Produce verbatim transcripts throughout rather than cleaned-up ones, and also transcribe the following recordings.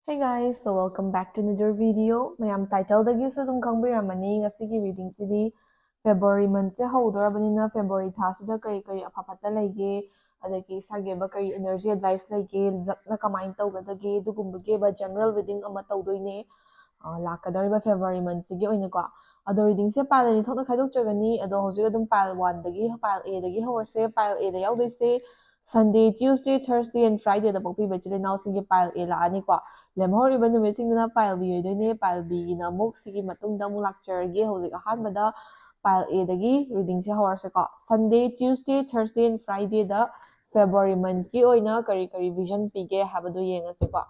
Hey guys, so welcome back to another video. ꯃꯌꯥꯝ title ꯗꯒꯤꯁꯨ ꯑꯗꯨꯝ ꯈꯪꯕꯤꯔꯝꯃꯅꯤ, ꯉꯁꯤꯒꯤ reading ꯁꯤꯗꯤ February month ꯁꯦ ꯍꯧꯗꯣꯔꯕꯅꯤꯅ February ꯊꯥꯁꯤꯗ ꯀꯔꯤ ꯀꯔꯤ ꯑꯐ ꯐꯠꯇ ꯂꯩꯒꯦ, ꯑꯗꯒꯤ ꯏꯁꯥꯒꯤ ꯑꯣꯏꯕ ꯀꯔꯤ energy advice ꯂꯩꯒꯦ, ꯂꯛꯅ ꯀꯃꯥꯏꯅ ꯇꯧꯒꯗꯒꯦ, ꯑꯗꯨꯒꯨꯝꯕꯒꯤ ꯑꯣꯏꯕ general reading ꯑꯃ ꯇꯧꯗꯣꯏꯅꯦ, ꯑ, ꯂꯥꯛꯀꯗꯧꯔꯤꯕ February month ꯁꯤꯒꯤ ꯑꯣꯏꯅꯀꯣ꯫ ꯑꯗꯣ reading ꯁꯦ pile ꯑꯅꯤ ꯊꯣꯛꯅ ꯈꯥꯏꯗꯣꯛꯆꯒꯅꯤ꯫ ꯑꯗꯣ ꯍꯧꯖꯤꯛ ꯑꯗꯨꯝ pile one ꯗꯒꯤ, pile A ꯗꯒꯤ ꯍꯧꯔꯁꯦ꯫ Pile A the ꯌꯥꯎꯗꯣꯏꯁꯦ Sunday, Tuesday, Thursday and Friday ꯗ ꯄꯣꯛꯄꯤꯕ ꯏꯆꯤꯜ ꯏꯅꯥꯎꯁꯤꯡꯒꯤ pile A ꯂꯥꯛꯑꯅꯤꯀꯣ꯫ ꯂꯦꯝꯍꯧꯔꯤꯕ ꯅꯨꯃꯤꯠꯁꯤꯡꯗꯨꯅ pile B ꯑꯣꯏꯗꯣꯏꯅꯦ꯫ Pile B ꯒꯤꯅ ꯑꯃꯨꯛ ꯁꯤꯒꯤ ꯃꯇꯨꯡꯗ ꯑꯃꯨꯛ ꯂꯥꯛꯆꯔꯒꯦ꯫ ꯍꯧꯖꯤꯛ ꯑꯍꯥꯟꯕꯗ pile A ꯗꯒꯤ reading say ꯍꯧꯔꯁꯦꯀꯣ꯫ Sunday, Tuesday, Thursday and Friday the February month ꯀꯤ ꯑꯣꯏꯅ ꯀꯔꯤ ꯀꯔꯤ vision ꯄꯤꯒꯦ ꯍꯥꯏꯕꯗꯨ ꯌꯦꯡꯉꯁꯤꯀꯣ꯫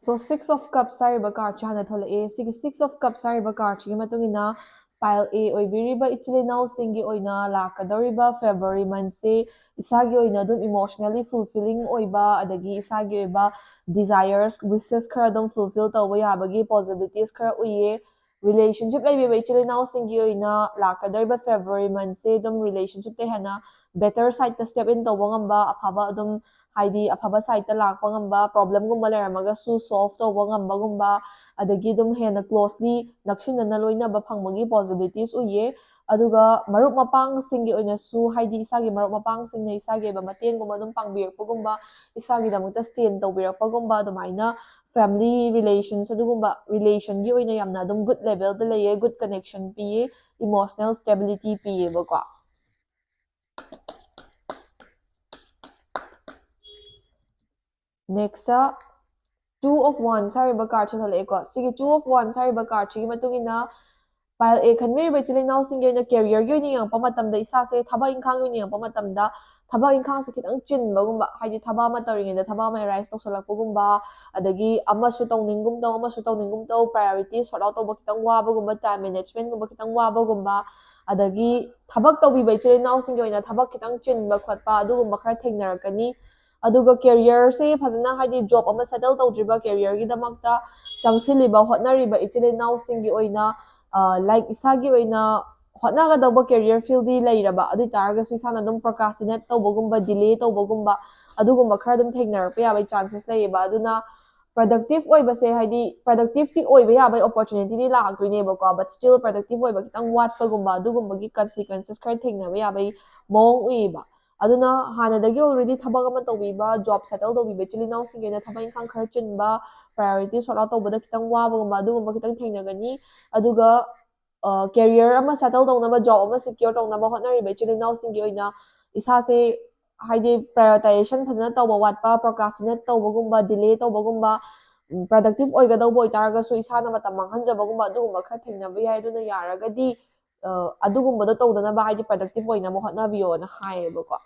So, Six of Cups ꯍꯥꯏꯔꯤꯕ card ꯁꯤ ꯍꯥꯟꯅ ꯊꯣꯛꯂꯛꯑꯦ꯫ ꯁꯤꯒꯤ Six of Cups ꯍꯥꯏꯔꯤꯕ card ꯁꯤꯒꯤ ꯃꯇꯨꯡ ꯏꯟꯅ pile A ꯑꯣꯏꯕꯤꯔꯤꯕ ꯏꯆꯤꯜ ꯏꯅꯥꯎꯁꯤꯡꯒꯤ ꯑꯣꯏꯅ ꯂꯥꯛꯀꯗꯧꯔꯤꯕ February month ꯁꯤ ꯏꯁꯥꯒꯤ ꯑꯣꯏꯅ ꯑꯗꯨꯝ emotionally fulfilling ꯑꯣꯏꯕ, ꯑꯗꯒꯤ ꯏꯁꯥꯒꯤ ꯑꯣꯏꯕ desires, wishes ꯈꯔ ꯑꯗꯨꯝ fulfill ꯇꯧꯕ ꯌꯥꯕꯒꯤ possibilities ꯈꯔ ꯎꯏꯌꯦ꯫ Relationship ꯂꯩꯕꯤꯕ ꯏꯆꯤꯜ ꯏꯅꯥꯎꯁꯤꯡꯒꯤ ꯑꯣꯏꯅ ꯂꯥꯛꯀꯗꯧꯔꯤꯕ February month ꯁꯦ ꯑꯗꯨꯝ relationship ꯇ ꯍꯦꯟꯅ better side ꯇ step in ꯇꯧꯕ ꯉꯝꯕ, ꯑꯐꯕ ꯑꯗꯨꯝ, ꯍꯥꯏꯗꯤ ꯑꯐꯕ side ꯇ ꯂꯥꯛꯄ ꯉꯝꯕ, problem ꯒꯨꯝꯕ ꯂꯩꯔꯝꯃꯒꯁꯨ solve ꯇꯧꯕ ꯉꯝꯕꯒꯨꯝꯕ, ꯑꯗꯒꯤ ꯑꯗꯨꯝ ꯍꯦꯟꯅ closely ꯅꯛꯁꯤꯟꯅꯅ ꯂꯣꯏꯅꯕ ꯐꯪꯕꯒꯤ possibilities ꯎꯏꯌꯦ꯫ ꯑꯗꯨꯒ ꯃꯔꯨꯞ ꯃꯄꯥꯡꯁꯤꯡꯒꯤ ꯑꯣꯏꯅꯁꯨ, ꯍꯥꯏꯗꯤ ꯏꯁꯥꯒꯤ ꯃꯔꯨꯞ ꯃꯄꯥꯡꯁꯤꯡꯅ ꯏꯁꯥꯒꯤ ꯑꯣꯏꯕ ꯃꯇꯦꯡꯒꯨꯝꯕ ꯑꯗꯨꯝ ꯄꯥꯡꯕꯤꯔꯛꯄꯒꯨꯝꯕ, ꯏꯁꯥꯒꯤꯗꯃꯛꯇ stand ꯇꯧꯕꯤꯔꯛꯄꯒꯨꯝꯕ, ꯑꯗꯨꯃꯥꯏꯅ family relations, ꯑꯗꯨꯒꯨꯝꯕ relation ꯒꯤ ꯑꯣꯏꯅ ꯌꯥꯝꯅ ꯑꯗꯨꯝ good level ꯗ ꯂꯩꯌꯦ, good connection ꯄꯤꯌꯦ, emotional stability ꯄꯤꯌꯦꯕꯀꯣ꯫ Next, Two of Wands ꯍꯥꯏꯔꯤꯕ card ꯁꯦ ꯊꯣꯛꯂꯛꯑꯦꯀꯣ꯫ ꯁꯤꯒꯤ Two of Wands ꯍꯥꯏꯔꯤꯕ card ꯁꯤꯒꯤ ꯃꯇꯨꯡ ꯏꯟꯅ pile A ꯈꯟꯕꯤꯔꯤꯕ ꯏꯆꯤꯜ ꯏꯅꯥꯎꯁꯤꯡꯒꯤ ꯑꯣꯏꯅ career ꯒꯤ ꯑꯣꯏꯅ ꯌꯦꯡꯉꯛꯄ ꯃꯇꯝꯗ, ꯏꯁꯥꯁꯦ ꯊꯕꯛ ꯏꯪꯈꯥꯡꯒꯤ ꯑꯣꯏꯅ ꯌꯦꯡꯉꯛꯄ ꯃꯇꯝꯗ, ꯊꯕꯛ ꯏꯪꯈꯥꯡꯁꯦ ꯈꯤꯇꯪ ꯆꯤꯟꯕꯒꯨꯝꯕ, ꯍꯥꯏꯗꯤ ꯊꯕꯛ ꯑꯃ ꯇꯧꯔꯤꯉꯩꯗ ꯊꯕꯛ ꯑꯃ arise ꯇꯧꯁꯜꯂꯛꯄꯒꯨꯝꯕ, ꯑꯗꯒꯤ ꯑꯃꯁꯨ ꯇꯧꯅꯤꯡꯒꯨꯝ ꯇꯧ, ꯑꯃꯁꯨ ꯇꯧꯅꯤꯡꯒꯨꯝ ꯇꯧ, priority sort out ꯇꯧꯕ ꯈꯤꯇꯪ ꯋꯥꯕꯒꯨꯝꯕ, time management ꯒꯨꯝꯕ ꯈꯤꯇꯪ ꯋꯥꯕꯒꯨꯝꯕ, ꯑꯗꯒꯤ ꯊꯕꯛ ꯇꯧꯕꯤꯕ ꯏꯆꯤꯜ ꯏꯅꯥꯎꯁꯤꯡꯒꯤ ꯑꯣꯏꯅ ꯊꯕꯛ ꯈꯤꯇꯪ ꯆꯤꯟꯕ ꯈꯣꯠꯄ, ꯑꯗꯨꯒꯨꯝꯕ ꯈꯔ ꯊꯦꯡꯅꯔꯛꯀꯅꯤ꯫ ꯑꯗꯨꯒ career ꯁꯦ ꯐꯖꯅ, ꯍꯥꯏꯗꯤ job ꯑꯃ settle ꯇꯧꯗ꯭ꯔꯤꯕ, career ꯒꯤꯗꯃꯛꯇ ꯆꯪꯁꯤꯜꯂꯤꯕ, ꯍꯣꯠꯅꯔꯤꯕ ꯏꯆꯤꯜ ꯏꯅꯥꯎꯁꯤꯡꯒꯤ ꯑꯣꯏꯅ, ꯑ, like, ꯏꯁꯥꯒꯤ ꯑꯣꯏꯅ ꯍꯣꯠꯅꯒꯗꯧꯕ career fieldꯗꯤ ꯂꯩꯔꯕ, ꯑꯗꯨ ꯑꯣꯏ ꯇꯥꯔꯒꯁꯨ ꯏꯁꯥꯅ ꯑꯗꯨꯝ procrastinate ꯇꯧꯕꯒꯨꯝꯕ, delay ꯇꯧꯕꯒꯨꯝꯕ, ꯑꯗꯨꯒꯨꯝꯕ ꯈꯔ ꯑꯗꯨꯝ ꯊꯦꯡꯅꯔꯛꯄ ꯌꯥꯕꯒꯤ chances ꯂꯩꯌꯦꯕ꯫ ꯑꯗꯨꯅ productive ꯑꯣꯏꯕꯁꯦ, ꯍꯥꯏꯗꯤ productiveꯇꯤ ꯑꯣꯏꯕ ꯌꯥꯕꯒꯤ opportunityꯗꯤ ꯂꯥꯛꯇꯣꯏꯅꯦꯕꯀꯣ, but still productive ꯑꯣꯏꯕ ꯈꯤꯇꯪ ꯋꯥꯠꯄꯒꯨꯝꯕ, ꯑꯗꯨꯒꯨꯝꯕꯒꯤ consequences ꯈꯔ ꯊꯦꯡꯅꯕ ꯌꯥꯕꯒꯤ ꯃꯑꯣꯡ ꯎꯏꯌꯦꯕ꯫ ꯑꯗꯨꯅ ꯍꯥꯟꯅꯗꯒꯤ already ꯊꯕꯛ ꯑꯃ ꯇꯧꯕꯤꯕ, job settle ꯇꯧꯕꯤꯕ ꯏꯆꯤꯜ ꯏꯅꯥꯎꯁꯤꯡꯒꯤ ꯑꯣꯏꯅ ꯊꯕꯛ ꯏꯪꯈꯥꯡ ꯈꯔ ꯆꯤꯟꯕ, priority sort out ꯇꯧꯕꯗ ꯈꯤꯇꯪ ꯋꯥꯕꯒꯨꯝꯕ, ꯑꯗꯨꯒꯨꯝꯕ ꯈꯤꯇꯪ ꯊꯦꯡꯅꯒꯅꯤ꯫ ꯑꯗꯨꯒ career ꯑꯃ settle ꯇꯧꯅꯕ, job ꯑꯃ secure ꯇꯧꯅꯕ ꯍꯣꯠꯅꯔꯤꯕ ꯏꯆꯤꯜ ꯏꯅꯥꯎꯁꯤꯡꯒꯤ ꯑꯣꯏꯅ ꯏꯁꯥꯁꯦ, ꯍꯥꯏꯗꯤ prioritization ꯐꯖꯅ ꯇꯧꯕ ꯋꯥꯠꯄ, procrastinate ꯇꯧꯕꯒꯨꯝꯕ, delay ꯇꯧꯕꯒꯨꯝꯕ, productive ꯑꯣꯏꯒꯗꯧꯕ ꯑꯣꯏꯇꯥꯔꯒꯁꯨ ꯏꯁꯥꯅ ꯃꯇꯝ ꯃꯥꯡꯍꯟꯖꯕꯒꯨꯝꯕ, ꯑꯗꯨꯒꯨꯝꯕ ꯈꯔ ꯊꯦꯡꯅꯕ ꯌꯥꯏ꯫ ꯑꯗꯨꯅ ꯌꯥꯔꯒꯗꯤ ꯑꯗꯨꯒꯨꯝꯕꯗꯣ ꯇꯧꯗꯅꯕ, ꯍꯥꯏꯗꯤ productive ꯑꯣꯏꯅꯕ ꯍꯣꯠꯅꯕꯤꯌꯣꯅ ꯍꯥꯏꯌꯦꯕꯀꯣ꯫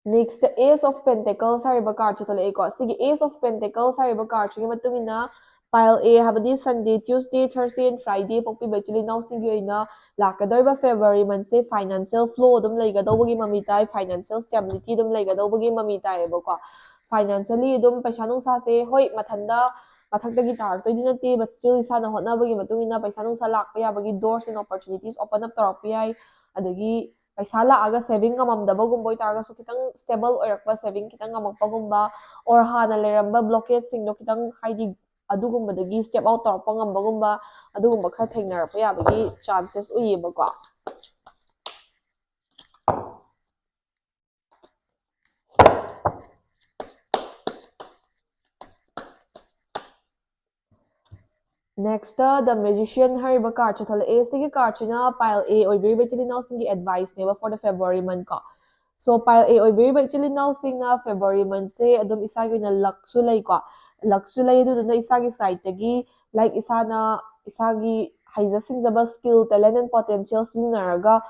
Next, Ace of Pentacles ꯍꯥꯏꯔꯤꯕ cardꯁꯦ ꯊꯣꯛꯂꯛꯑꯦꯀꯣ꯫ ꯁꯤꯒꯤ Ace of Pentacles ꯍꯥꯏꯔꯤꯕ cardꯁꯤꯒꯤ ꯃꯇꯨꯡ ꯏꯟꯅ pile A ꯍꯥꯏꯕꯗꯤ Sunday, Tuesday, Thursday and Friday ꯄꯣꯛꯄꯤꯕ ꯏꯆꯤꯜ ꯏꯅꯥꯎꯁꯤꯡꯒꯤ ꯑꯣꯏꯅ ꯂꯥꯛꯀꯗꯧꯔꯤꯕ February monthꯁꯦ financial flow ꯑꯗꯨꯝ ꯂꯩꯒꯗꯧꯕꯒꯤ ꯃꯃꯤ ꯇꯥꯏ, financial stability ꯑꯗꯨꯝ ꯂꯩꯒꯗꯧꯕꯒꯤ ꯃꯃꯤ ꯇꯥꯏꯌꯦꯕꯀꯣ꯫ Financially ꯑꯗꯨꯝ ꯄꯩꯁꯥ ꯅꯨꯡꯁꯥꯁꯦ, ꯍꯣꯏ, ꯃꯊꯟꯇ ꯃꯊꯛꯇꯒꯤ ꯇꯥꯔꯛꯇꯣꯏꯗꯤ ꯅꯠꯇꯦ, but still ꯏꯁꯥꯅ ꯍꯣꯠꯅꯕꯒꯤ ꯃꯇꯨꯡ ꯏꯟꯅ ꯄꯩꯁꯥ ꯅꯨꯡꯁꯥ ꯂꯥꯛꯄ ꯌꯥꯕꯒꯤ doors and opportunities open up ꯇꯧꯔꯛꯄ ꯌꯥꯏ꯫ ꯑꯗꯒꯤ ꯄꯩꯁꯥ ꯂꯥꯛꯑꯒ saving ꯉꯝꯃꯝꯗꯕꯒꯨꯝꯕ ꯑꯣꯏꯇꯥꯔꯒꯁꯨ ꯈꯤꯇꯪ stable ꯑꯣꯏꯔꯛꯄ, saving ꯈꯤꯇꯪ ꯉꯝꯃꯛꯄꯒꯨꯝꯕ, or ꯍꯥꯟꯅ ꯂꯩꯔꯝꯕ blockadeꯁꯤꯡꯗꯣ ꯈꯤꯇꯪ, ꯍꯥꯏꯗꯤ ꯑꯗꯨꯒꯨꯝꯕꯗꯒꯤ step out ꯇꯧꯔꯛꯄ ꯉꯝꯕꯒꯨꯝꯕ, ꯑꯗꯨꯒꯨꯝꯕ ꯈꯔ ꯊꯦꯡꯅꯔꯛꯄ ꯌꯥꯕꯒꯤ chances ꯎꯏꯌꯦꯕꯀꯣ꯫ Next, The Magician ꯍꯥꯏꯔꯤꯕ cardꯁꯦ ꯊꯣꯛꯂꯛꯑꯦ꯫ ꯁꯤꯒꯤ cardꯁꯤꯅ pile A ꯑꯣꯏꯕꯤꯔꯤꯕ ꯏꯆꯤꯜ ꯏꯅꯥꯎꯁꯤꯡꯒꯤ adviceꯅꯦꯕ for the February month ꯀꯣ꯫ So pile A ꯑꯣꯏꯕꯤꯔꯤꯕ ꯏꯆꯤꯜ ꯏꯅꯥꯎꯁꯤꯡꯅ February monthꯁꯦ ꯑꯗꯨꯝ ꯏꯁꯥꯒꯤ ꯑꯣꯏꯅ luckꯁꯨ ꯂꯩꯀꯣ, luckꯁꯨ ꯂꯩ꯫ ꯑꯗꯨꯗꯨꯅ ꯏꯁꯥꯒꯤ sideꯇꯒꯤ, like, ꯏꯁꯥꯅ ꯏꯁꯥꯒꯤ ꯍꯩꯖ ꯁꯤꯡꯖꯕ, skill, talent and potential ꯁꯤꯖꯤꯟꯅꯔꯒ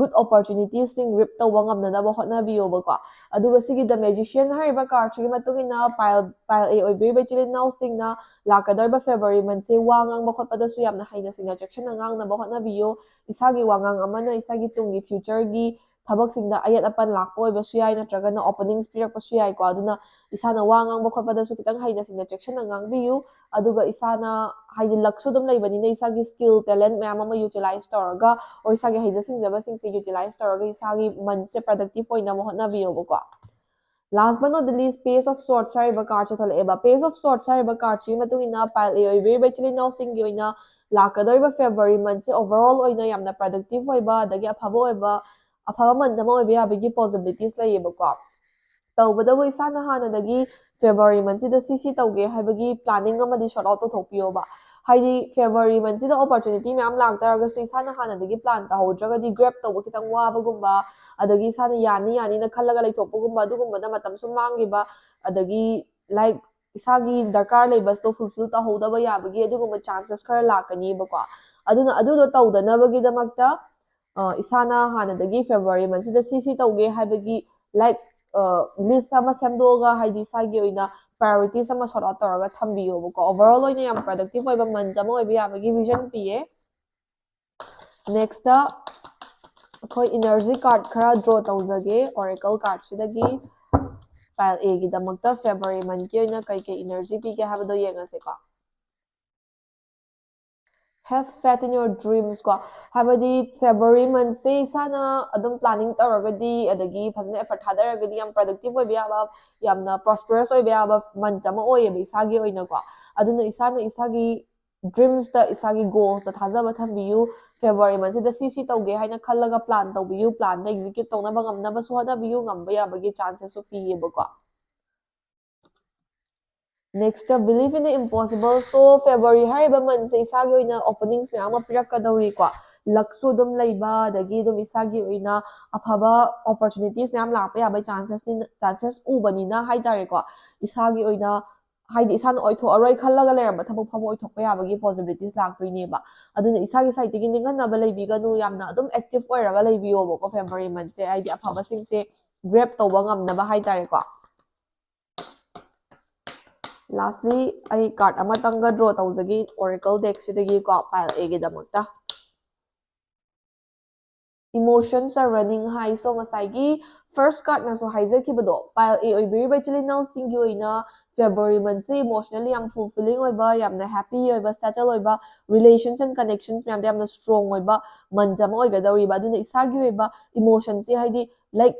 good opportunitiesꯁꯤꯡ reap ꯇꯧꯕ ꯉꯝꯅꯅꯕ ꯍꯣꯠꯅꯕꯤꯌꯣꯕꯀꯣ꯫ ꯑꯗꯨꯒ ꯁꯤꯒꯤ The Magician ꯍꯥꯏꯔꯤꯕ cardꯁꯤꯒꯤ ꯃꯇꯨꯡ ꯏꯟꯅ pile, pile A ꯑꯣꯏꯕꯤꯔꯤꯕ ꯏꯆꯤꯜ ꯏꯅꯥꯎꯁꯤꯡꯅ ꯂꯥꯛꯀꯗꯧꯔꯤꯕ February monthꯁꯦ ꯋꯥ ꯉꯥꯡꯕ ꯈꯣꯠꯄꯗꯁꯨ ꯌꯥꯝꯅ ꯍꯩꯅ ꯁꯤꯡꯅ ꯆꯦꯛꯁꯤꯟꯅ ꯉꯥꯡꯅꯕ ꯍꯣꯠꯅꯕꯤꯌꯨ꯫ ꯏꯁꯥꯒꯤ ꯋꯥꯉꯥꯡ ꯑꯃꯅ ꯏꯁꯥꯒꯤ ꯇꯨꯡꯒꯤ futureꯒꯤ ꯊꯕꯛꯁꯤꯡꯗ ꯑꯌꯦꯠ ꯑꯄꯟ ꯂꯥꯛꯄ ꯑꯣꯏꯕꯁꯨ ꯌꯥꯏ, ꯅꯠꯇ꯭ꯔꯒꯅ openings ꯄꯤꯔꯛꯄꯁꯨ ꯌꯥꯏꯀꯣ꯫ ꯑꯗꯨꯅ ꯏꯁꯥꯅ ꯋꯥ ꯉꯥꯡꯕ ꯈꯣꯠꯄꯗꯁꯨ ꯈꯤꯇꯪ ꯍꯩꯅ ꯁꯤꯡꯅ ꯆꯦꯛꯁꯤꯟꯅ ꯉꯥꯡꯕꯤꯌꯨ꯫ ꯑꯗꯨꯒ ꯏꯁꯥꯅ, ꯍꯥꯏꯗꯤ, luckꯁꯨ ꯑꯗꯨꯝ ꯂꯩꯕꯅꯤꯅ ꯏꯁꯥꯒꯤ skill, talent ꯃꯌꯥꯝ ꯑꯃ utilize ꯇꯧꯔꯒ, or ꯏꯁꯥꯒꯤ ꯍꯩꯖ ꯁꯤꯡꯖꯕꯁꯤꯡꯁꯦ utilize ꯇꯧꯔꯒ ꯏꯁꯥꯒꯤ monthꯁꯦ productive ꯑꯣꯏꯅꯕ ꯍꯣꯠꯅꯕꯤꯌꯣꯕꯀꯣ꯫ Last but not the least, Page of Swords ꯍꯥꯏꯔꯤꯕ cardꯁꯦ ꯊꯣꯛꯂꯛꯑꯦꯕ꯫ Page of Swords ꯍꯥꯏꯔꯤꯕ cardꯁꯤꯒꯤ ꯃꯇꯨꯡ ꯏꯟꯅ pile A ꯑꯣꯏꯕꯤꯔꯤꯕ ꯏꯆꯤꯜ ꯏꯅꯥꯎꯁꯤꯡꯒꯤ ꯑꯣꯏꯅ ꯂꯥꯛꯀꯗꯧꯔꯤꯕ February monthꯁꯦ overall ꯑꯣꯏꯅ ꯌꯥꯝꯅ productive ꯑꯣꯏꯕ, ꯑꯗꯒꯤ ꯑꯐꯕ ꯑꯣꯏꯕ, ꯑꯐꯕ month ꯑꯃ ꯑꯣꯏꯕ ꯌꯥꯕꯒꯤ possibilities ꯂꯩꯌꯦꯕꯀꯣ꯫ ꯇꯧꯕꯇꯕꯨ ꯏꯁꯥꯅ ꯍꯥꯟꯅꯗꯒꯤ February monthꯁꯤꯗ ꯁꯤ ꯁꯤ ꯇꯧꯒꯦ ꯍꯥꯏꯕꯒꯤ planning ꯑꯃꯗꯤ sort out ꯇꯧꯊꯣꯛꯄꯤꯌꯣꯕ꯫ ꯍꯥꯏꯗꯤ February monthꯁꯤꯗ opportunity ꯃꯌꯥꯝ ꯂꯥꯛꯇꯥꯔꯒꯁꯨ ꯏꯁꯥꯅ ꯍꯥꯟꯅꯗꯒꯤ plan ꯇꯧꯍꯧꯗ꯭ꯔꯒꯗꯤ grab ꯇꯧꯕ ꯈꯤꯇꯪ ꯋꯥꯕꯒꯨꯝꯕ, ꯑꯗꯒꯤ ꯏꯁꯥꯅ ꯌꯥꯅꯤ ꯌꯥꯅꯤꯅ ꯈꯜꯂꯒ ꯂꯩꯊꯣꯛꯄꯒꯨꯝꯕ, ꯑꯗꯨꯒꯨꯝꯕꯗ ꯃꯇꯝ ꯁꯨꯝ ꯃꯥꯡꯈꯤꯕ, ꯑꯗꯒꯤ, like, ꯏꯁꯥꯒꯤ ꯗꯔꯀꯥꯔ ꯂꯩꯕꯁꯤꯗꯣ fulfill ꯇꯧꯍꯧꯗꯕ ꯌꯥꯕꯒꯤ ꯑꯗꯨꯒꯨꯝꯕ chances ꯈꯔ ꯂꯥꯛꯀꯅꯤꯕꯀꯣ꯫ ꯑꯗꯨꯅ ꯑꯗꯨꯗꯣ ꯇꯧꯗꯅꯕꯒꯤꯗꯃꯛꯇ, ꯑ, ꯏꯁꯥꯅ ꯍꯥꯟꯅꯗꯒꯤ February monthꯁꯤꯗ ꯁꯤ ꯁꯤ ꯇꯧꯒꯦ ꯍꯥꯏꯕꯒꯤ, like, ꯑ, list ꯑꯃ ꯁꯦꯝꯗꯣꯛꯑꯒ, ꯍꯥꯏꯗꯤ ꯏꯁꯥꯒꯤ ꯑꯣꯏꯅ priorities ꯑꯃ sort out ꯇꯧꯔꯒ ꯊꯝꯕꯤꯌꯣꯕꯀꯣ꯫ Overall ꯑꯣꯏꯅ ꯌꯥꯝ productive ꯑꯣꯏꯕ month ꯑꯃ ꯑꯣꯏꯕ ꯌꯥꯕꯒꯤ vision ꯄꯤꯌꯦ꯫ Nextꯇ ꯑꯩꯈꯣꯏ energy card ꯈꯔ draw ꯇꯧꯖꯒꯦ Oracle cardꯁꯤꯗꯒꯤ꯫ Pile Aꯒꯤꯗꯃꯛꯇ February monthꯀꯤ ꯑꯣꯏꯅ ꯀꯩ ꯀꯩ energy ꯄꯤꯒꯦ ꯍꯥꯏꯕꯗꯣ ꯌꯦꯡꯉꯁꯤꯀꯣ꯫ Have faith in your dreams ꯀꯣ, ꯍꯥꯏꯕꯗꯤ February monthꯁꯦ ꯏꯁꯥꯅ ꯑꯗꯨꯝ planning ꯇꯧꯔꯒꯗꯤ, ꯑꯗꯒꯤ ꯐꯖꯅ effort ꯊꯥꯗꯔꯒꯗꯤ ꯌꯥꯝ productive ꯑꯣꯏꯕ ꯌꯥꯕ, ꯌꯥꯝꯅ prosperous ꯑꯣꯏꯕ ꯌꯥꯕ month ꯑꯃ ꯑꯣꯏꯌꯦꯕ ꯏꯁꯥꯒꯤ ꯑꯣꯏꯅꯀꯣ꯫ ꯑꯗꯨꯅ ꯏꯁꯥꯅ ꯏꯁꯥꯒꯤ dreamsꯇ, ꯏꯁꯥꯒꯤ goalsꯇ ꯊꯥꯖꯕ ꯊꯝꯕꯤꯌꯨ꯫ February monthꯁꯤꯗ ꯁꯤ ꯁꯤ ꯇꯧꯒꯦ ꯍꯥꯏꯅ ꯈꯜꯂꯒ plan ꯇꯧꯕꯤꯌꯨ꯫ Planꯗ execute ꯇꯧꯅꯕ ꯉꯝꯅꯕꯁꯨ ꯍꯣꯠꯅꯕꯤꯌꯨ, ꯉꯝꯕ ꯌꯥꯕꯒꯤ chancesꯁꯨ ꯄꯤꯌꯦꯕꯀꯣ꯫ Nextꯇ Believe in the Impossible꯫ So February ꯍꯥꯏꯔꯤꯕ monthꯁꯦ ꯏꯁꯥꯒꯤ ꯑꯣꯏꯅ openings ꯃꯌꯥꯝ ꯑꯃ ꯄꯤꯔꯛꯀꯗꯧꯔꯤꯀꯣ꯫ Luckꯁꯨ ꯑꯗꯨꯝ ꯂꯩꯕ, ꯑꯗꯒꯤ ꯑꯗꯨꯝ ꯏꯁꯥꯒꯤ ꯑꯣꯏꯅ ꯑꯐꯕ opportunities ꯃꯌꯥꯝ ꯂꯥꯛꯄ ꯌꯥꯕꯒꯤ chancesꯅꯤ, chances ꯎꯕꯅꯤꯅ ꯍꯥꯏꯇꯥꯔꯦꯀꯣ꯫ ꯏꯁꯥꯒꯤ ꯑꯣꯏꯅ, ꯍꯥꯏꯗꯤ ꯏꯁꯥꯅ ꯑꯣꯏꯊꯣꯛꯑꯔꯣꯏ ꯈꯜꯂꯒ ꯂꯩꯔꯝꯕ ꯊꯕꯛ ꯐꯥꯎꯕ ꯑꯣꯏꯊꯣꯛꯄ ꯌꯥꯕꯒꯤ possibilities ꯂꯥꯛꯇꯣꯏꯅꯦꯕ꯫ ꯑꯗꯨꯅ ꯏꯁꯥꯒꯤ sideꯇꯒꯤ ꯅꯤꯡꯍꯟꯅꯕ ꯂꯩꯕꯤꯒꯅꯨ, ꯌꯥꯝꯅ ꯑꯗꯨꯝ active ꯑꯣꯏꯔꯒ ꯂꯩꯕꯤꯌꯣꯕꯀꯣ February monthꯁꯦ, ꯍꯥꯏꯗꯤ ꯑꯐꯕꯁꯤꯡꯁꯦ grab ꯇꯧꯕ ꯉꯝꯅꯕ ꯍꯥꯏꯇꯥꯔꯦꯀꯣ꯫ Lastly, ꯑꯩ card ꯑꯃꯇꯪꯒ draw ꯇꯧꯖꯒꯦ Oracle deckꯁꯤꯗꯒꯤꯀꯣ, Pile Aꯒꯤꯗꯃꯛꯇ꯫ Emotions are running high. So ꯉꯁꯥꯏꯒꯤ first card ꯅꯁꯨ ꯍꯥꯏꯖꯈꯤꯕꯗꯣ, pile A ꯑꯣꯏꯕꯤꯔꯤꯕ ꯏꯆꯤꯜ ꯏꯅꯥꯎꯁꯤꯡꯒꯤ ꯑꯣꯏꯅ February month ꯁꯦ emotionally ꯌꯥꯝ fulfilling ꯑꯣꯏꯕ, ꯌꯥꯝꯅ happy ꯑꯣꯏꯕ, settle ꯑꯣꯏꯕ, relations and connections ꯃꯌꯥꯝꯗ ꯌꯥꯝꯅ strong ꯑꯣꯏꯕ month ꯑꯃ ꯑꯣꯏꯒꯗꯧꯔꯤꯕ꯫ ꯑꯗꯨꯅ ꯏꯁꯥꯒꯤ ꯑꯣꯏꯕ emotion ꯁꯦ, ꯍꯥꯏꯗꯤ, like,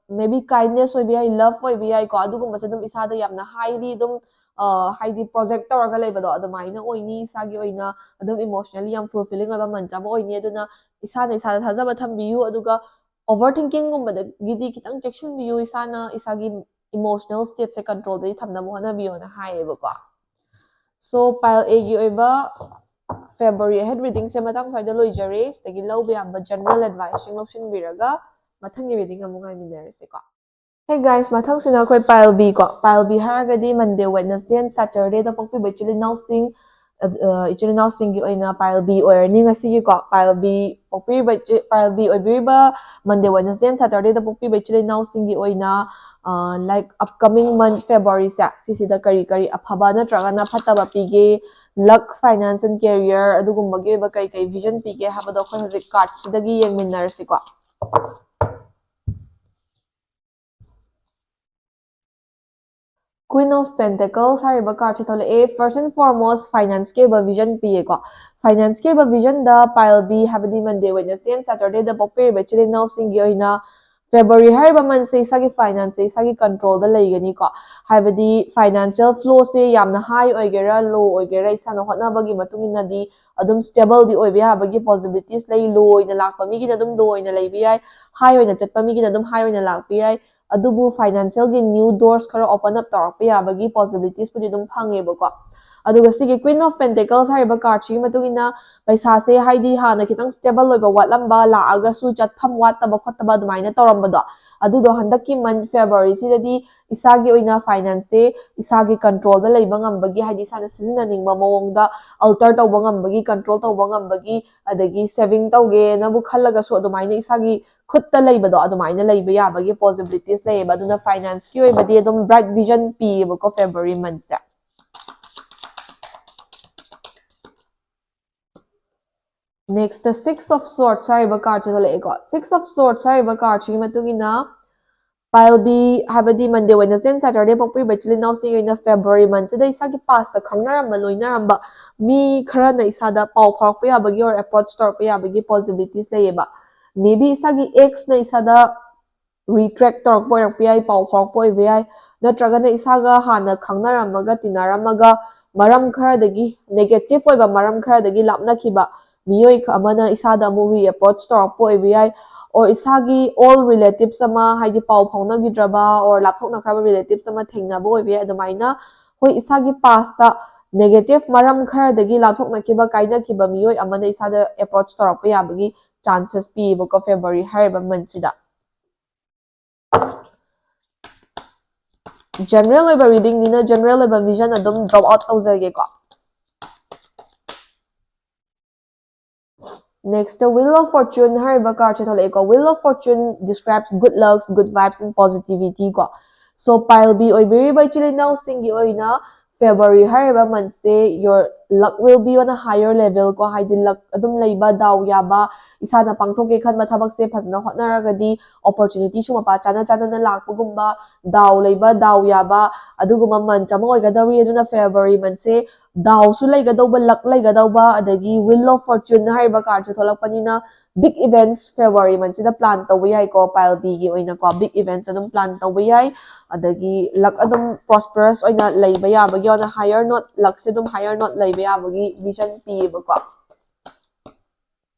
maybe kindness ꯑꯣꯏꯕ ꯌꯥꯏ, love ꯑꯣꯏꯕ ꯌꯥꯏꯀꯣ, ꯑꯗꯨꯒꯨꯝꯕꯁꯦ ꯑꯗꯨꯝ ꯏꯁꯥꯗ ꯌꯥꯝꯅ highly ꯑꯗꯨꯝ, ꯍꯥꯏꯗꯤ, project ꯇꯧꯔꯒ ꯂꯩꯕꯗꯣ ꯑꯗꯨꯃꯥꯏꯅ ꯑꯣꯏꯅꯤ꯫ ꯏꯁꯥꯒꯤ ꯑꯣꯏꯅ ꯑꯗꯨꯝ emotionally ꯌꯥꯝ fulfilling ꯑꯣꯏꯕ month ꯑꯃ ꯑꯣꯏꯅꯤ꯫ ꯑꯗꯨꯅ ꯏꯁꯥꯅ ꯏꯁꯥꯗ ꯊꯥꯖꯕ ꯊꯝꯕꯤꯌꯨ, ꯑꯗꯨꯒ over thinking ꯒꯨꯝꯕꯗꯒꯤꯗꯤ ꯈꯤꯇꯪ ꯆꯦꯛꯁꯤꯟꯕꯤꯌꯨ, ꯏꯁꯥꯅ ꯏꯁꯥꯒꯤ emotional state ꯁꯦ control ꯗꯗꯤ ꯊꯝꯅꯕ ꯍꯣꯠꯅꯕꯤꯌꯣꯅ ꯍꯥꯏꯌꯦꯕꯀꯣ꯫ So pile A ꯒꯤ ꯑꯣꯏꯕ February ahead reading ꯁꯦ ꯃꯇꯥꯡ ꯁ꯭ꯋꯥꯏꯗ ꯂꯣꯏꯖꯔꯦ꯫ ꯁꯤꯗꯒꯤ ꯂꯧꯕ ꯌꯥꯕ general advice ꯁꯤꯡ ꯂꯧꯁꯤꯟꯕꯤꯔꯒ ꯃꯊꯪꯒꯤ reading ꯑꯃꯨꯛ ꯉꯥꯏꯃꯤꯟꯅꯔꯁꯤꯀꯣ꯫ Hey guys, ꯃꯊꯪꯁꯤꯅ ꯑꯩꯈꯣꯏ pile B ꯀꯣ꯫ Pile B ꯍꯥꯏꯔꯒꯗꯤ Monday, Wednesday and Saturday ꯗ ꯄꯣꯛꯄꯤꯕ ꯏꯆꯤꯜ ꯏꯅꯥꯎꯁꯤꯡ, ꯑ, ꯏꯆꯤꯜ ꯏꯅꯥꯎꯁꯤꯡꯒꯤ ꯑꯣꯏꯅ pile B ꯑꯣꯏꯔꯅꯤ ꯉꯁꯤꯒꯤꯀꯣ꯫ Pile B ꯄꯣꯛꯄꯤꯔꯤꯕ ꯏꯆꯤ-, pile B ꯑꯣꯏꯕꯤꯔꯤꯕ Monday, Wednesday and Saturday ꯗ ꯄꯣꯛꯄꯤꯕ ꯏꯆꯤꯜ ꯏꯅꯥꯎꯁꯤꯡꯒꯤ ꯑꯣꯏꯅ, ꯑ, like, upcoming month February ꯁꯦ, ꯁꯤꯁꯤꯗ ꯀꯔꯤ ꯀꯔꯤ ꯑꯐꯕ ꯅꯠꯇ꯭ꯔꯒꯅ ꯐꯠꯇꯕ ꯄꯤꯒꯦ, luck, finance and career ꯑꯗꯨꯒꯨꯝꯕꯒꯤ ꯑꯣꯏꯕ ꯀꯩ ꯀꯩ vision ꯄꯤꯒꯦ ꯍꯥꯏꯕꯗꯣ ꯑꯩꯈꯣꯏ ꯍꯧꯖꯤꯛ card ꯁꯤꯗꯒꯤ ꯌꯦꯡꯃꯤꯟꯅꯔꯁꯤꯀꯣ꯫ Queen of Pentacles ꯍꯥꯏꯔꯤꯕ card ꯁꯦ ꯊꯣꯛꯂꯛꯑꯦ꯫ First and foremost, finance ꯀꯤ ꯑꯣꯏꯕ vision ꯄꯤꯌꯦꯀꯣ꯫ Finance ꯀꯤ ꯑꯣꯏꯕ vision ꯗ pile B, ꯍꯥꯏꯕꯗꯤ Monday, Wednesday and Saturday ꯗ ꯄꯣꯛꯄꯤꯔꯤꯕ ꯏꯆꯤꯜ ꯏꯅꯥꯎꯁꯤꯡꯒꯤ ꯑꯣꯏꯅ February ꯍꯥꯏꯔꯤꯕ month ꯁꯦ ꯏꯁꯥꯒꯤ finance ꯁꯦ ꯏꯁꯥꯒꯤ control ꯗ ꯂꯩꯒꯅꯤꯀꯣ꯫ ꯍꯥꯏꯕꯗꯤ financial flow ꯁꯦ ꯌꯥꯝꯅ high ꯑꯣꯏꯒꯦꯔꯥ, low ꯑꯣꯏꯒꯦꯔꯥ, ꯏꯁꯥꯅ ꯍꯣꯠꯅꯕꯒꯤ ꯃꯇꯨꯡ ꯏꯟꯅꯗꯤ ꯑꯗꯨꯝ stable ꯗꯤ ꯑꯣꯏꯕ ꯌꯥꯕꯒꯤ possibilities ꯂꯩ꯫ Low ꯑꯣꯏꯅ ꯂꯥꯛꯄ ꯃꯤꯒꯤꯅ ꯑꯗꯨꯝ low ꯑꯣꯏꯅ ꯂꯩꯕ ꯌꯥꯏ, high ꯑꯣꯏꯅ ꯆꯠꯄ ꯃꯤꯒꯤꯅ ꯑꯗꯨꯝ high ꯑꯣꯏꯅ ꯂꯥꯛꯄ ꯌꯥꯏ꯫ ꯑꯗꯨꯕꯨ financial ꯒꯤ new doors ꯈꯔ open up ꯇꯧꯔꯛꯄ ꯌꯥꯕꯒꯤ possibilities ꯄꯨꯗꯤ ꯑꯗꯨꯝ ꯐꯪꯉꯦꯕꯀꯣ꯫ ꯑꯗꯨꯒ ꯁꯤꯒꯤ Queen of Pentacles ꯍꯥꯏꯔꯤꯕ card ꯁꯤꯒꯤ ꯃꯇꯨꯡ ꯏꯟꯅ ꯄꯩꯁꯥꯁꯦ, ꯍꯥꯏꯗꯤ, ꯍꯥꯟꯅ ꯈꯤꯇꯪ stable ꯑꯣꯏꯕ ꯋꯥꯠꯂꯝꯕ, ꯂꯥꯛꯑꯒꯁꯨ ꯆꯠꯐꯝ ꯋꯥꯠꯇꯕ ꯈꯣꯠꯇꯕ ꯑꯗꯨꯃꯥꯏꯅ ꯇꯧꯔꯝꯕꯗꯣ, ꯑꯗꯨꯗꯣ ꯍꯟꯗꯛꯀꯤ month February ꯁꯤꯗꯗꯤ ꯏꯁꯥꯒꯤ ꯑꯣꯏꯅ finance ꯁꯦ ꯏꯁꯥꯒꯤ control ꯗ ꯂꯩꯕ ꯉꯝꯕꯒꯤ, ꯍꯥꯏꯗꯤ, ꯏꯁꯥꯅ ꯁꯤꯖꯤꯟꯅꯅꯤꯡꯕ ꯃꯑꯣꯡꯗ alter ꯇꯧꯕ ꯉꯝꯕꯒꯤ, control ꯇꯧꯕ ꯉꯝꯕꯒꯤ, ꯑꯗꯒꯤ saving ꯇꯧꯒꯦꯅꯕꯨ ꯈꯜꯂꯒꯁꯨ ꯑꯗꯨꯃꯥꯏꯅ ꯏꯁꯥꯒꯤ ꯈꯨꯠꯇ ꯂꯩꯕꯗꯣ ꯑꯗꯨꯃꯥꯏꯅ ꯂꯩꯕ ꯌꯥꯕꯒꯤ possibilities ꯂꯩꯌꯦꯕ꯫ ꯑꯗꯨꯅ finance ꯀꯤ ꯑꯣꯏꯕꯗꯤ ꯑꯗꯨꯝ bright vision ꯄꯤꯌꯦꯕꯀꯣ February month say. Next, the Six of Swords ꯍꯥꯏꯔꯤꯕ card say ꯊꯣꯛꯂꯛꯑꯦꯀꯣ꯫ Six of Swords ꯍꯥꯏꯔꯤꯕ card ꯁꯤꯒꯤ ꯃꯇꯨꯡ ꯏꯟꯅ pile B, ꯍꯥꯏꯕꯗꯤ Monday, Wednesday and Saturday ꯄꯣꯛꯄꯤꯕ ꯏꯆꯤꯜ ꯏꯅꯥꯎꯁꯤꯡꯒꯤ ꯑꯣꯏꯅ February month ꯁꯤꯗ ꯏꯁꯥꯒꯤ past ꯇ ꯈꯪꯅꯔꯝꯕ, ꯂꯣꯏꯅꯔꯝꯕ ꯃꯤ ꯈꯔꯅ ꯏꯁꯥꯗ ꯄꯥꯎ ꯐꯥꯎꯔꯛꯄ ꯌꯥꯕꯒꯤ or approach ꯇꯧꯔꯛꯄ ꯌꯥꯕꯒꯤ possibilities ꯂꯩꯌꯦꯕ꯫ Maybe ꯏꯁꯥꯒꯤ ex ꯅ ꯏꯁꯥꯗ retract ꯇꯧꯔꯛꯄ ꯑꯣꯏꯔꯛꯄ ꯌꯥꯏ, ꯄꯥꯎ ꯐꯥꯎꯔꯛꯄ ꯑꯣꯏꯕ ꯌꯥꯏ, ꯅꯠꯇ꯭ꯔꯒꯅ ꯏꯁꯥꯒ ꯍꯥꯟꯅ ꯈꯪꯅꯔꯝꯃꯒ ꯇꯤꯟꯅꯔꯝꯃꯒ ꯃꯔꯝ ꯈꯔꯗꯒꯤ, negative ꯑꯣꯏꯕ ꯃꯔꯝ ꯈꯔꯗꯒꯤ ꯂꯥꯞꯅꯈꯤꯕ ꯃꯤꯑꯣꯏ ꯑꯃꯅ ꯏꯁꯥꯗ ꯑꯃꯨꯛ re-approach ꯇꯧꯔꯛꯄ ꯑꯣꯏꯕ ꯌꯥꯏ, or ꯏꯁꯥꯒꯤ old relatives ꯑꯃ, ꯍꯥꯏꯗꯤ ꯄꯥꯎ ꯐꯥꯎꯅꯈꯤꯗ꯭ꯔꯕ or ꯂꯥꯞꯊꯣꯛꯅꯈ꯭ꯔꯕ relatives ꯑꯃ ꯊꯦꯡꯅꯕ ꯑꯣꯏꯕ ꯌꯥꯏ꯫ ꯑꯗꯨꯃꯥꯏꯅ ꯍꯣꯏ, ꯏꯁꯥꯒꯤ past ꯇ negative ꯃꯔꯝ ꯈꯔꯗꯒꯤ ꯂꯥꯞꯊꯣꯛꯅꯈꯤꯕ, ꯀꯥꯏꯅꯈꯤꯕ ꯃꯤꯑꯣꯏ ꯑꯃꯅ ꯏꯁꯥꯗ approach ꯇꯧꯔꯛꯄ ꯌꯥꯕꯒꯤ chances ꯄꯤꯌꯦꯕꯀꯣ February ꯍꯥꯏꯔꯤꯕ month ꯁꯤꯗ꯫ General ꯑꯣꯏꯕ reading ꯅꯤꯅ general ꯑꯣꯏꯕ vision ꯑꯗꯨꯝ drop out ꯇꯧꯖꯒꯦꯀꯣ꯫ Next, Wheel of Fortune ꯍꯥꯏꯔꯤꯕ card say ꯊꯣꯛꯂꯛꯑꯦꯀꯣ꯫ Wheel of Fortune describes good lucks, good vibes and positivity ꯀꯣ꯫ So, pile B ꯑꯣꯏꯕꯤꯔꯤꯕ ꯏꯆꯤꯜ ꯏꯅꯥꯎꯁꯤꯡꯒꯤ ꯑꯣꯏꯅ February ꯍꯥꯏꯔꯤꯕ month say your luck will be on a higher level ꯀꯣ, ꯍꯥꯏꯗꯤ luck ꯑꯗꯨꯝ ꯂꯩꯕ, ꯗꯥꯎ ꯌꯥꯕ, ꯏꯁꯥꯅ ꯄꯥꯡꯊꯣꯛꯀꯦ ꯈꯟꯕ ꯊꯕꯛꯁꯦ ꯐꯖꯅ ꯍꯣꯠꯅꯔꯒꯗꯤ opportunity ꯁꯨ ꯃꯄꯥ ꯆꯥꯅ ꯆꯥꯅꯅ ꯂꯥꯛꯄꯒꯨꯝꯕ, ꯗꯥꯎ ꯂꯩꯕ, ꯗꯥꯎ ꯌꯥꯕ, ꯑꯗꯨꯒꯨꯝꯕ month ꯑꯃ ꯑꯣꯏꯒꯗꯧꯔꯤ꯫ ꯑꯗꯨꯅ February month ꯁꯦ ꯗꯥꯎꯁꯨ ꯂꯩꯒꯗꯧꯕ, luck ꯂꯩꯒꯗꯧꯕ, ꯑꯗꯒꯤ Wheel of Fortune ꯍꯥꯏꯔꯤꯕ card ꯁꯨ ꯊꯣꯛꯂꯛꯄꯅꯤꯅ big events February month ꯁꯤꯗ plan ꯇꯧꯕ ꯌꯥꯏꯀꯣ, pile B ꯒꯤ ꯑꯣꯏꯅꯀꯣ, big events ꯑꯗꯨꯝ plan ꯇꯧꯕ ꯌꯥꯏ꯫ ꯑꯗꯒꯤ luck ꯑꯗꯨꯝ prosperous ꯑꯣꯏꯅ ꯂꯩꯕ ꯌꯥꯕꯒꯤ, on a higher note, luck ꯁꯦ ꯑꯗꯨꯝ higher note ꯂꯩꯕ ꯌꯥꯕꯒꯤ vision ꯄꯤꯌꯦꯕꯀꯣ꯫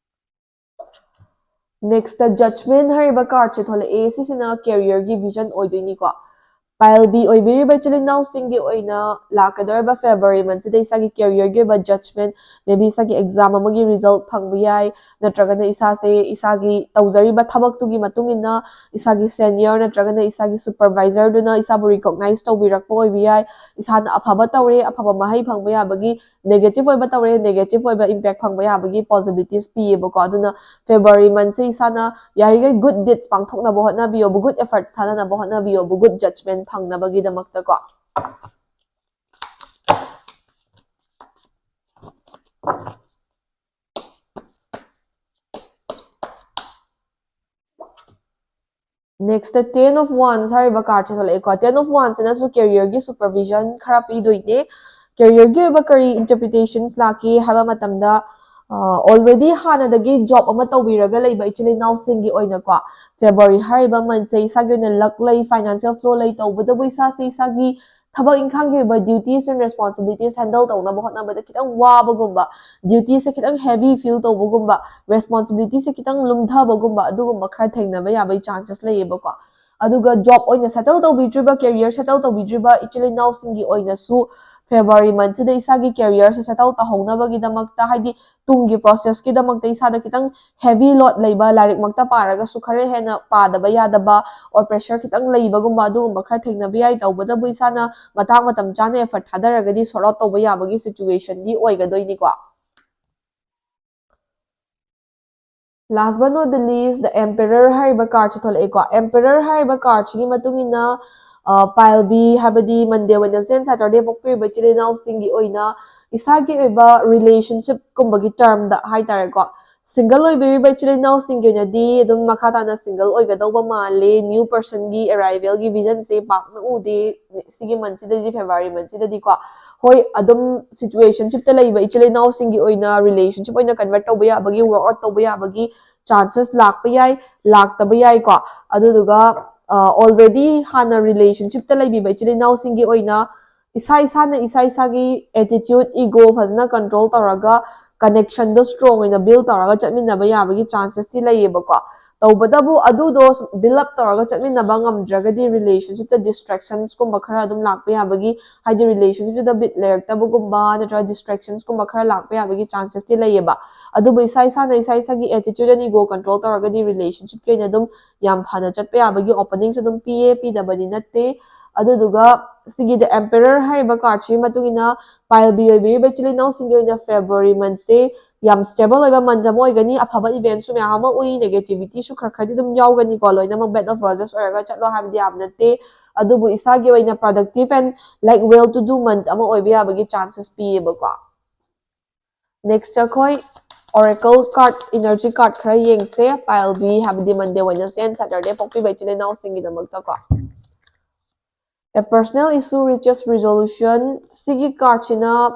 Next, Judgment ꯍꯥꯏꯔꯤꯕ card ꯁꯦ ꯊꯣꯛꯂꯛꯑꯦ꯫ ꯁꯤꯁꯤꯅ career ꯒꯤ vision ꯑꯣꯏꯗꯣꯏꯅꯤꯀꯣ꯫ Pile B ꯑꯣꯏꯕꯤꯔꯤꯕ ꯏꯆꯤꯜ ꯏꯅꯥꯎꯁꯤꯡꯒꯤ ꯑꯣꯏꯅ ꯂꯥꯛꯀꯗꯧꯔꯤꯕ February month ꯁꯤꯗ ꯏꯁꯥꯒꯤ career ꯒꯤ ꯑꯣꯏꯕ judgment, maybe ꯏꯁꯥꯒꯤ exam ꯑꯃꯒꯤ result ꯐꯪꯕ ꯌꯥꯏ, ꯅꯠꯇ꯭ꯔꯒꯅ ꯏꯁꯥꯁꯦ ꯏꯁꯥꯒꯤ ꯇꯧꯖꯔꯤꯕ ꯊꯕꯛꯇꯨꯒꯤ ꯃꯇꯨꯡ ꯏꯟꯅ ꯏꯁꯥꯒꯤ senior ꯅꯠꯇ꯭ꯔꯒꯅ ꯏꯁꯥꯒꯤ supervisor ꯗꯨꯅ ꯏꯁꯥꯕꯨ recognize ꯇꯧꯕꯤꯔꯛꯄ ꯑꯣꯏꯕ ꯌꯥꯏ꯫ ꯏꯁꯥꯅ ꯑꯐꯕ ꯇꯧꯔꯦ, ꯑꯐꯕ ꯃꯍꯩ ꯐꯪꯕ ꯌꯥꯕꯒꯤ, negative ꯑꯣꯏꯕ ꯇꯧꯔꯦ, negative ꯑꯣꯏꯕ impact ꯐꯪꯕ ꯌꯥꯕꯒꯤ possibilities ꯄꯤꯌꯦꯕꯀꯣ꯫ ꯑꯗꯨꯅ February month ꯁꯦ ꯏꯁꯥꯅ ꯌꯥꯔꯤꯈꯩ good deeds ꯄꯥꯡꯊꯣꯛꯅꯕ ꯍꯣꯠꯅꯕꯤꯌꯣꯕ, good effort ꯊꯥꯗꯅꯕ ꯍꯣꯠꯅꯕꯤꯌꯣꯕ, good judgment ꯐꯪꯅꯕꯒꯤꯗꯃꯛꯇꯀꯣ꯫ Next, ten of Wands ꯍꯥꯏꯔꯤꯕ card say ꯊꯣꯛꯂꯛꯑꯦꯀꯣ. Ten of Wands ꯁꯤꯅꯁꯨ career ꯒꯤ supervision ꯈꯔ ꯄꯤꯗꯣꯏꯅꯦ꯫ Career ꯒꯤ ꯑꯣꯏꯕ ꯀꯔꯤ interpretations ꯂꯥꯛꯀꯦ ꯍꯥꯏꯕ ꯃꯇꯝꯗ, already ꯍꯥꯟꯅꯗꯒꯤ job ꯑꯃ ꯇꯧꯕꯤꯔꯒ ꯂꯩꯕ ꯏꯆꯤꯜ ꯏꯅꯥꯎꯁꯤꯡꯒꯤ ꯑꯣꯏꯅꯀꯣ, February ꯍꯥꯏꯔꯤꯕ month ꯁꯦ ꯏꯁꯥꯒꯤ ꯑꯣꯏꯅ luck ꯂꯩ, financial flow ꯂꯩ, ꯇꯧꯕꯇꯕꯨ ꯏꯁꯥꯁꯦ ꯏꯁꯥꯒꯤ ꯊꯕꯛ ꯏꯪꯈꯥꯡꯒꯤ ꯑꯣꯏꯕ duties and responsibilities handle ꯇꯧꯅꯕ ꯍꯣꯠꯅꯕꯗ ꯈꯤꯇꯪ ꯋꯥꯕꯒꯨꯝꯕ, duty ꯁꯦ ꯈꯤꯇꯪ heavy feel ꯇꯧꯕꯒꯨꯝꯕ, responsibility ꯁꯦ ꯈꯤꯇꯪ ꯂꯨꯝꯊꯕꯒꯨꯝꯕ, ꯑꯗꯨꯒꯨꯝꯕ ꯈꯔ ꯊꯦꯡꯅꯕ ꯌꯥꯕꯒꯤ chances ꯂꯩꯌꯦꯕꯀꯣ꯫ ꯑꯗꯨꯒ job ꯑꯣꯏꯅ settle ꯇꯧꯕꯤꯗ꯭ꯔꯤꯕ, career settle ꯇꯧꯕꯤꯗ꯭ꯔꯤꯕ ꯏꯆꯤꯜ ꯏꯅꯥꯎꯁꯤꯡꯒꯤ ꯑꯣꯏꯅꯁꯨ February month ꯁꯤꯗ ꯏꯁꯥꯒꯤ career ꯁꯦ settle ꯇꯧꯍꯧꯅꯕꯒꯤꯗꯃꯛꯇ, ꯍꯥꯏꯗꯤ ꯇꯨꯡꯒꯤ process ꯀꯤꯗꯃꯛꯇ ꯏꯁꯥꯗ ꯈꯤꯇꯪ heavy load ꯂꯩꯕ, ꯂꯥꯏꯔꯤꯛꯃꯛꯇ ꯄꯥꯔꯒꯁꯨ ꯈꯔ ꯍꯦꯟꯅ ꯄꯥꯗꯕ ꯌꯥꯗꯕ or pressure ꯈꯤꯇꯪ ꯂꯩꯕꯒꯨꯝꯕ, ꯑꯗꯨꯒꯨꯝꯕ ꯈꯔ ꯊꯦꯡꯅꯕ ꯌꯥꯏ꯫ ꯇꯧꯕꯇꯕꯨ ꯏꯁꯥꯅ ꯃꯇꯥꯡ ꯃꯇꯝ ꯆꯥꯅ effort ꯊꯥꯗꯔꯒꯗꯤ sort out ꯇꯧꯕ ꯌꯥꯕꯒꯤ situation D ꯑꯣꯏꯒꯗꯣꯏꯅꯤꯀꯣ꯫ Last but not the least, the Emperor ꯍꯥꯏꯔꯤꯕ card ꯁꯦ ꯊꯣꯛꯂꯛꯑꯦꯀꯣ꯫ Emperor ꯍꯥꯏꯔꯤꯕ card ꯁꯤꯒꯤ ꯃꯇꯨꯡ ꯏꯟꯅ, ꯑ, ꯄꯥꯏꯜꯕꯤ, ꯍꯥꯏꯕꯗꯤ Monday, Wednesday and Saturday ꯄꯣꯛꯄꯤꯔꯤꯕ ꯏꯆꯤꯜ ꯏꯅꯥꯎꯁꯤꯡꯒꯤ ꯑꯣꯏꯅ ꯏꯁꯥꯒꯤ ꯑꯣꯏꯕ relationship ꯀꯨꯝꯕꯒꯤ term ꯗ ꯍꯥꯏꯇꯥꯔꯦꯀꯣ, single ꯑꯣꯏꯕꯤꯔꯤꯕ ꯏꯆꯤꯜ ꯏꯅꯥꯎꯁꯤꯡꯒꯤ ꯑꯣꯏꯅꯗꯤ ꯑꯗꯨꯝ ꯃꯈꯥ ꯇꯥꯅ single ꯑꯣꯏꯒꯗꯧꯕ ꯃꯥꯜꯂꯦ꯫ New person ꯒꯤ arrival ꯒꯤ vision ꯁꯦ ꯄꯥꯛꯅ ꯎꯗꯦ ꯁꯤꯒꯤ month ꯁꯤꯗꯗꯤ, February month ꯁꯤꯗꯗꯤꯀꯣ꯫ ꯍꯣꯏ, ꯑꯗꯨꯝ situationship ꯇ ꯂꯩꯕ ꯏꯆꯤꯜ ꯏꯅꯥꯎꯁꯤꯡꯒꯤ ꯑꯣꯏꯅ relationship ꯑꯣꯏꯅ convert ꯇꯧꯕ ꯌꯥꯕꯒꯤ, work out ꯇꯧꯕ ꯌꯥꯕꯒꯤ chances ꯂꯥꯛꯄ ꯌꯥꯏ, ꯂꯥꯛꯇꯕ ꯌꯥꯏꯀꯣ꯫ ꯑꯗꯨꯗꯨꯒ, ꯑ, already ꯍꯥꯟꯅ relationship ꯇ ꯂꯩꯕꯤꯕ ꯏꯆꯤꯜ ꯏꯅꯥꯎꯁꯤꯡꯒꯤ ꯑꯣꯏꯅ ꯏꯁꯥ ꯏꯁꯥꯅ ꯏꯁꯥ ꯏꯁꯥꯒꯤ attitude, ego ꯐꯖꯅ control ꯇꯧꯔꯒ connection ꯗꯣ strong ꯑꯣꯏꯅ build ꯇꯧꯔꯒ ꯆꯠꯃꯤꯟꯅꯕ ꯌꯥꯕꯒꯤ chances ꯇꯤ ꯂꯩꯌꯦꯕꯀꯣ꯫ ꯇꯧꯕꯇꯕꯨ ꯑꯗꯨꯗꯣ build up ꯇꯧꯔꯒ ꯆꯠꯃꯤꯟꯅꯕ ꯉꯝꯗ꯭ꯔꯒꯗꯤ relationship ꯇ distractions ꯀꯨꯝꯕ ꯈꯔ ꯑꯗꯨꯝ ꯂꯥꯛꯄ ꯌꯥꯕꯒꯤ, ꯍꯥꯏꯗꯤ relationship ꯇꯨꯗ bit ꯂꯩꯔꯛꯇꯕꯒꯨꯝꯕ ꯅꯠꯇ꯭ꯔꯒ distractions ꯀꯨꯝꯕ ꯈꯔ ꯂꯥꯛꯄ ꯌꯥꯕꯒꯤ chances ꯇꯤ ꯂꯩꯌꯦꯕ꯫ ꯑꯗꯨꯕꯨ ꯏꯁꯥ ꯏꯁꯥꯅ ꯏꯁꯥ ꯏꯁꯥꯒꯤ attitude and ego control ꯇꯧꯔꯒꯗꯤ relationship ꯀꯤ ꯑꯣꯏꯅ ꯑꯗꯨꯝ ꯌꯥꯝ ꯐꯅ ꯆꯠꯄ ꯌꯥꯕꯒꯤ openings ꯑꯗꯨꯝ ꯄꯤꯌꯦ, ꯄꯤꯗꯕꯗꯤ ꯅꯠꯇꯦ꯫ ꯑꯗꯨꯗꯨꯒ ꯁꯤꯒꯤ The Emperor ꯍꯥꯏꯔꯤꯕ card ꯁꯤꯒꯤ ꯃꯇꯨꯡ ꯏꯟꯅ ꯄꯥꯏꯜꯕꯤ ꯑꯣꯏꯕꯤꯔꯤꯕ ꯏꯆꯤꯜ ꯏꯅꯥꯎꯁꯤꯡꯒꯤ ꯑꯣꯏꯅ February month ꯁꯦ ꯌꯥꯝ stable ꯑꯣꯏꯕ month ꯑꯃ ꯑꯣꯏꯒꯅꯤ꯫ ꯑꯐꯕ events ꯁꯨ ꯃꯌꯥꯝ ꯑꯃ ꯎꯏ, negativity ꯁꯨ ꯈꯔ ꯈꯔꯗꯤ ꯑꯗꯨꯝ ꯌꯥꯎꯒꯅꯤꯀꯣ, ꯂꯣꯏꯅꯃꯛ bed of roses ꯑꯣꯏꯔꯒ ꯆꯠꯂꯣ ꯍꯥꯏꯕꯗꯤ ꯌꯥꯕ ꯅꯠꯇꯦ꯫ ꯑꯗꯨꯕꯨ ꯏꯁꯥꯒꯤ ꯑꯣꯏꯅ productive and, like, well to do month ꯑꯃ ꯑꯣꯏꯕ ꯌꯥꯕꯒꯤ chances ꯄꯤꯌꯦꯕꯀꯣ꯫ Next ꯑꯩꯈꯣꯏ Oracle card, energy card ꯈꯔ ꯌꯦꯡꯁꯦ꯫ Pile B ꯍꯥꯏꯕꯗꯤ Monday, Wednesday and Saturday ꯄꯣꯛꯄꯤꯕ ꯏꯆꯤꯜ ꯏꯅꯥꯎꯁꯤꯡꯒꯤꯗꯃꯛꯇꯀꯣ꯫ A personal issue reaches resolution꯫ ꯁꯤꯒꯤ card ꯁꯤꯅ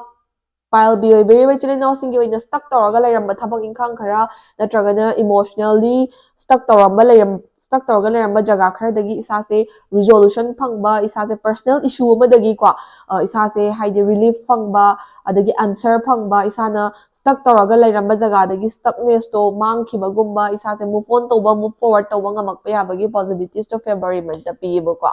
pile B ꯑꯣꯏꯕꯤꯔꯤꯕ ꯏꯆꯤꯜ ꯏꯅꯥꯎꯁꯤꯡꯒꯤ ꯑꯣꯏꯅ stuck ꯇꯧꯔꯒ ꯂꯩꯔꯝꯕ ꯊꯕꯛ ꯏꯪꯈꯥꯡ ꯈꯔ, ꯅꯠꯇ꯭ꯔꯒꯅ emotionally stuck ꯇꯧꯔꯝꯕ ꯂꯩꯔꯝ stuck ꯇꯧꯔꯒ ꯂꯩꯔꯝꯕ ꯖꯒꯥ ꯈꯔꯗꯒꯤ ꯏꯁꯥꯁꯦ resolution ꯐꯪꯕ, ꯏꯁꯥꯁꯦ personal issue ꯑꯃꯗꯒꯤꯀꯣ, ꯑ, ꯏꯁꯥꯁꯦ ꯍꯥꯏꯗꯤ relief ꯐꯪꯕ, ꯑꯗꯒꯤ answer ꯐꯪꯕ, ꯏꯁꯥꯅ stuck ꯇꯧꯔꯒ ꯂꯩꯔꯝꯕ ꯖꯒꯥꯗꯒꯤ stuckness ꯇꯣ ꯃꯥꯡꯈꯤꯕꯒꯨꯝꯕ, ꯏꯁꯥꯁꯦ move on ꯇꯧꯕ, move forward ꯇꯧꯕ ꯉꯝꯃꯛꯄ ꯌꯥꯕꯒꯤ possibilities ꯇꯣ February month ꯇ ꯄꯤꯌꯦꯕꯀꯣ꯫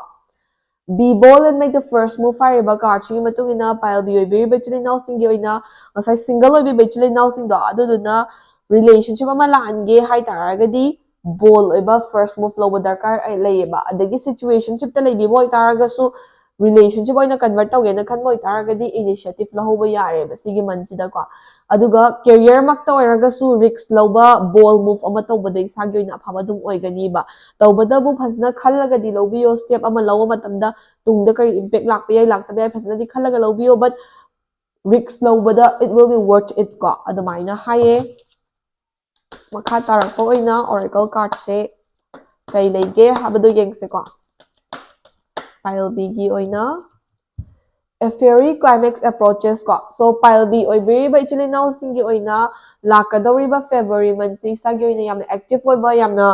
Be bold and make the first move ꯍꯥꯏꯔꯤꯕ card ꯁꯤꯒꯤ ꯃꯇꯨꯡ ꯏꯟꯅ pile B ꯑꯣꯏꯕꯤꯔꯤꯕ ꯏꯆꯤꯜ ꯏꯅꯥꯎꯁꯤꯡꯒꯤ ꯑꯣꯏꯅ ꯉꯁꯥꯏ single ꯑꯣꯏꯕꯤꯕ ꯏꯆꯤꯜ ꯏꯅꯥꯎꯁꯤꯡꯗꯣ, ꯑꯗꯨꯗꯨꯅ relationship ꯑꯃ ꯂꯥꯛꯍꯟꯒꯦ ꯍꯥꯏꯇꯥꯔꯒꯗꯤ bold ꯑꯣꯏꯕ first move ꯂꯧꯕ ꯗꯔꯀꯥꯔ ꯂꯩꯌꯦꯕ꯫ ꯑꯗꯒꯤ situationship ꯇ ꯂꯩꯕꯤꯕ ꯑꯣꯏꯇꯥꯔꯒꯁꯨ relationship ꯑꯣꯏꯅ convert ꯇꯧꯒꯦꯅ ꯈꯟꯕ ꯑꯣꯏꯇꯥꯔꯒꯗꯤ initiative ꯂꯧꯍꯧꯕ ꯌꯥꯔꯦꯕ ꯁꯤꯒꯤ month ꯁꯤꯗꯀꯣ꯫ ꯑꯗꯨꯒ career ꯃꯛꯇ ꯑꯣꯏꯔꯒꯁꯨ risk ꯂꯧꯕ, bold move ꯑꯃ ꯇꯧꯕꯗ ꯏꯁꯥꯒꯤ ꯑꯣꯏꯅ ꯑꯐꯕ ꯑꯗꯨꯝ ꯑꯣꯏꯒꯅꯤꯕ꯫ ꯇꯧꯕꯇꯕꯨ ꯐꯖꯅ ꯈꯜꯂꯒꯗꯤ ꯂꯧꯕꯤꯌꯣ꯫ Step ꯑꯃ ꯂꯧꯕ ꯃꯇꯝꯗ ꯇꯨꯡꯗ ꯀꯔꯤ impact ꯂꯥꯛꯄ ꯌꯥꯏ, ꯂꯥꯛꯇꯕ ꯌꯥꯏ, ꯐꯖꯅꯗꯤ ꯈꯜꯂꯒ ꯂꯧꯕꯤꯌꯣ꯫ But risk ꯂꯧꯕꯗ it will be worth it ꯀꯣ, ꯑꯗꯨꯃꯥꯏꯅ ꯍꯥꯏꯌꯦ꯫ ꯃꯈꯥ ꯇꯥꯔꯛꯄ ꯑꯣꯏꯅ Oracle card ꯁꯦ ꯀꯩ ꯂꯩꯒꯦ ꯍꯥꯏꯕꯗꯣ ꯌꯦꯡꯁꯦꯀꯣ꯫ Pile B ꯒꯤ ꯑꯣꯏꯅ A fiery climax approaches ꯀꯣ꯫ So pile B ꯑꯣꯏꯕꯤꯔꯤꯕ ꯏꯆꯤꯜ ꯏꯅꯥꯎꯁꯤꯡꯒꯤ ꯑꯣꯏꯅ ꯂꯥꯛꯀꯗꯧꯔꯤꯕ February month ꯁꯤ ꯏꯁꯥꯒꯤ ꯑꯣꯏꯅ ꯌꯥꯝꯅ active ꯑꯣꯏꯕ, ꯌꯥꯝꯅ,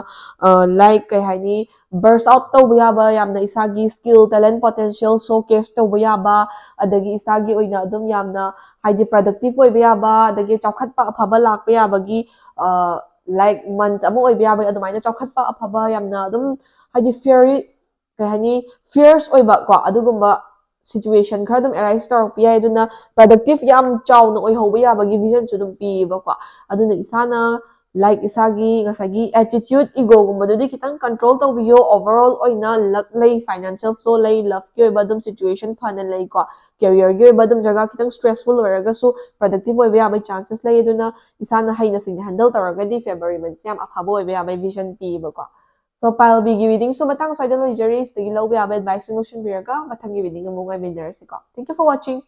ꯑ, like ꯀꯩ ꯍꯥꯏꯅꯤ, burst out ꯇꯧꯕ ꯌꯥꯕ, ꯌꯥꯝꯅ ꯏꯁꯥꯒꯤ skill, talent, potential showcase ꯇꯧꯕ ꯌꯥꯕ, ꯑꯗꯒꯤ ꯏꯁꯥꯒꯤ ꯑꯣꯏꯅ ꯑꯗꯨꯝ ꯌꯥꯝꯅ ꯍꯥꯏꯗꯤ productive ꯑꯣꯏꯕ ꯌꯥꯕ, ꯑꯗꯒꯤ ꯆꯥꯎꯈꯠꯄ ꯑꯐꯕ ꯂꯥꯛꯄ ꯌꯥꯕꯒꯤ, ꯑ, like month ꯑꯃ ꯑꯣꯏꯕ ꯌꯥꯕꯒꯤ ꯑꯗꯨꯃꯥꯏꯅ ꯆꯥꯎꯈꯠꯄ ꯑꯐꯕ ꯌꯥꯝꯅ ꯑꯗꯨꯝ ꯍꯥꯏꯗꯤ fiery, ꯀꯩ ꯍꯥꯏꯅꯤ, fierce ꯑꯣꯏꯕ ꯀꯣ, ꯑꯗꯨꯒꯨꯝꯕ situation ꯈꯔ ꯑꯗꯨꯝ arise ꯇꯧꯔꯛꯄ ꯌꯥꯏ꯫ ꯑꯗꯨꯅ productive ꯌꯥꯝ ꯆꯥꯎꯅ ꯑꯣꯏꯍꯧꯕ ꯌꯥꯕꯒꯤ vision ꯁꯨ ꯑꯗꯨꯝ ꯄꯤꯌꯦꯕꯀꯣ꯫ ꯑꯗꯨꯅ ꯏꯁꯥꯅ like ꯏꯁꯥꯒꯤ ꯉꯁꯥꯏꯒꯤ attitude, ego ꯒꯨꯝꯕꯗꯨꯗꯤ ꯈꯤꯇꯪ control ꯇꯧꯕꯤꯌꯣ꯫ Overall ꯑꯣꯏꯅ luck ꯂꯩ, financial flow ꯂꯩ, love ꯀꯤ ꯑꯣꯏꯕ ꯑꯗꯨꯝ situation ꯐꯅ ꯂꯩꯀꯣ꯫ Career ꯒꯤ ꯑꯣꯏꯕ ꯑꯗꯨꯝ ꯖꯒꯥ ꯈꯤꯇꯪ stressful ꯑꯣꯏꯔꯒꯁꯨ productive ꯑꯣꯏꯕ ꯌꯥꯕꯒꯤ chances ꯂꯩ꯫ ꯑꯗꯨꯅ ꯏꯁꯥꯅ ꯍꯩꯅ ꯁꯤꯡꯅ handle ꯇꯧꯔꯒꯗꯤ February month ꯁꯦ ꯌꯥꯝ ꯑꯐꯕ ꯑꯣꯏꯕ ꯌꯥꯕꯒꯤ vision ꯄꯤꯌꯦꯕꯀꯣ꯫ So pile B ꯒꯤ reading ꯁꯨ ꯃꯇꯥꯡ ꯁ꯭ꯋꯥꯏꯗ ꯂꯣꯏꯖꯔꯤ꯫ ꯁꯤꯗꯒꯤ ꯂꯧꯕ ꯌꯥꯕ advice ꯁꯤꯡ ꯂꯧꯁꯤꯟꯕꯤꯔꯒ ꯃꯊꯪꯒꯤ reading ꯑꯃꯨꯛ ꯉꯥꯏꯃꯤꯟꯅꯔꯁꯤꯀꯣ꯫ Thank you for watching.